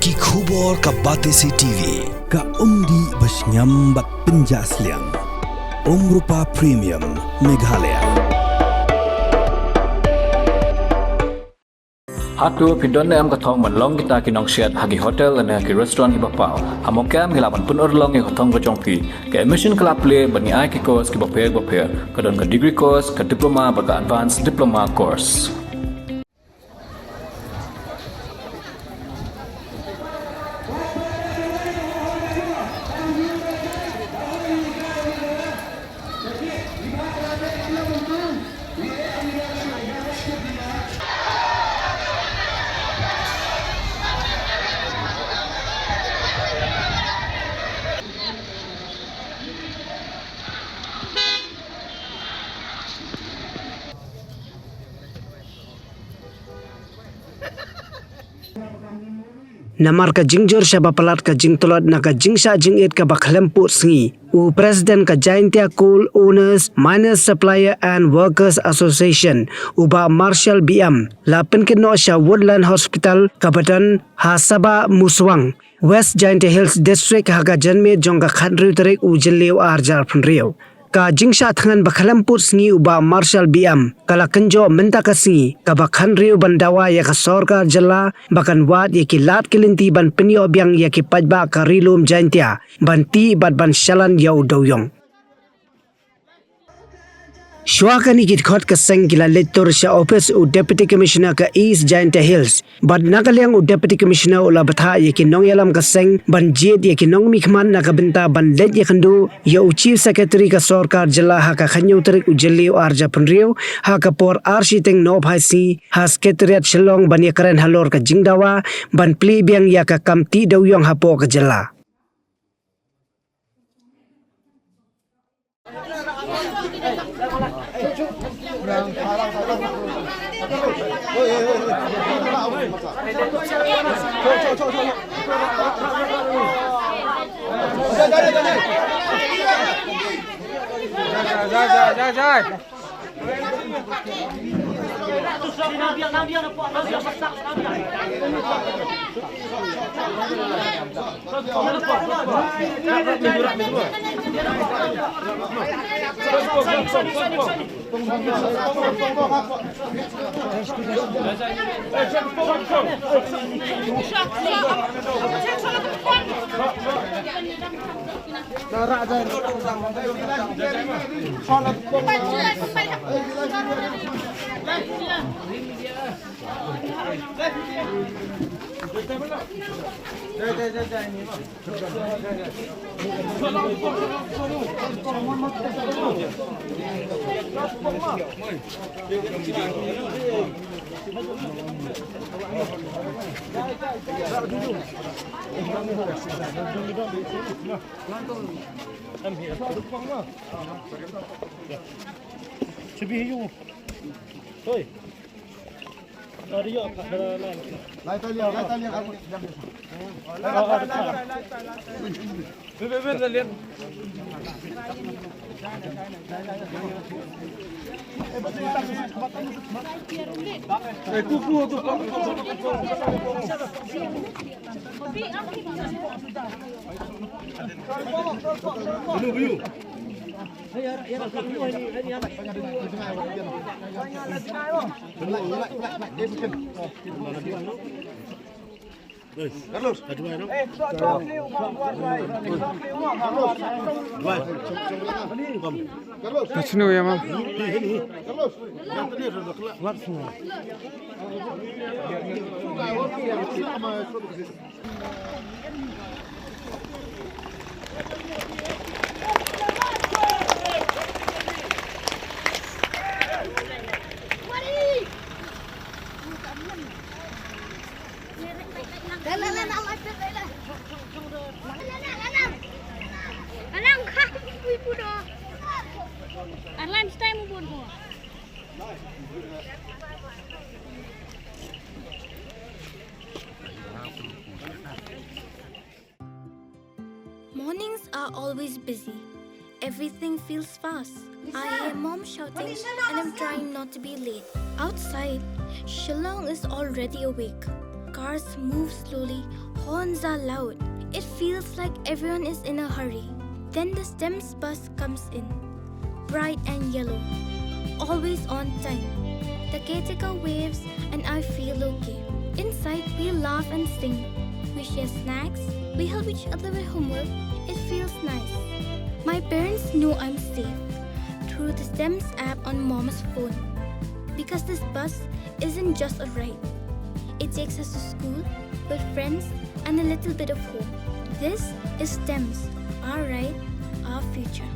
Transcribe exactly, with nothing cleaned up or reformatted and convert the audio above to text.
Ki khubor ka Batesi T V, ka umdih ba shngiam bad pynjah sliang. Umrupa Premium, Meghalaya. Hato phi don ne em ka thong ban long kita ki nongshet ha ki hotel ne ki restaurant kiba paw? Ha Mawkyrwat ngi lah ban pynurlong ïa ka thong ka jong phi. Ka admission ka la plie bad ngi ai ki course kiba pher bapher. Ka don ka degree course, ka diploma bad ka advanced diploma course. Namar ka jingjur shaba palat ka jingtlot na ka jingshah jingit kaba khlem pud sngi, u President ka Jaintia Coal Owners, Miners, Supplier and Workers Association, u Bah Marshal Biam, la pynkynnoh sha Woodland Hospital kaba don ha Saba Muswang, West Jaintia Hills District, ha ka janmiet jong ka khathynriew tarik u Jylliew arhajar arphew hynriew. Ka jingshah thngan ba khlem pud sngi u Bah Marshal Biam ka la kynjoh mynta ka sngi kaba khathynriew ban dawa ïa ka sorkar jylla ba kan wad ïa ki lad ki lynti ban pynïoh biang ïa ki paidbah ka Ri Lum Jaintia ban tih bad ban shalan ïa u dewiong. Shuwa kane ki dkhot ka seng ki la leit tur sha ophis u Deputy Commissioner ka East Jaintia Hills. Bad na ka liang u Deputy Commissioner u la bthah ïa ki nongïalam ka seng ban jied ïa ki nongmihkhmat na ka bynta ban leit ïakynduh ïa u Chief Secretary ka sorkar jylla ha ka khathynñiew tarik u Jylliew arhajar arphew hynriew ha ka por ar shiteng nohphai sngi ha Secretariat Shillong ban ïakren halor ka jingdawa ban plie biang ïa ka kam tih dewiong hapoh ka jylla. Carlos. Carlos. Carlos. Carlos. Mornings are always busy. Everything feels fast. I hear mom shouting and I'm trying not to be late. Outside, Shillong is already awake. Cars move slowly, Horns are loud. It feels like everyone is in a hurry. Then the STEMS bus comes in. Bright and yellow. Always on time. The caretaker waves and I feel okay. Inside, we laugh and sing. We share snacks. We help each other with homework. It feels nice. My parents know I'm safe through the STEMS app on mom's phone. Because this bus isn't just a ride. It takes us to school, with friends, and a little bit of hope. This is STEMS, our ride, our future.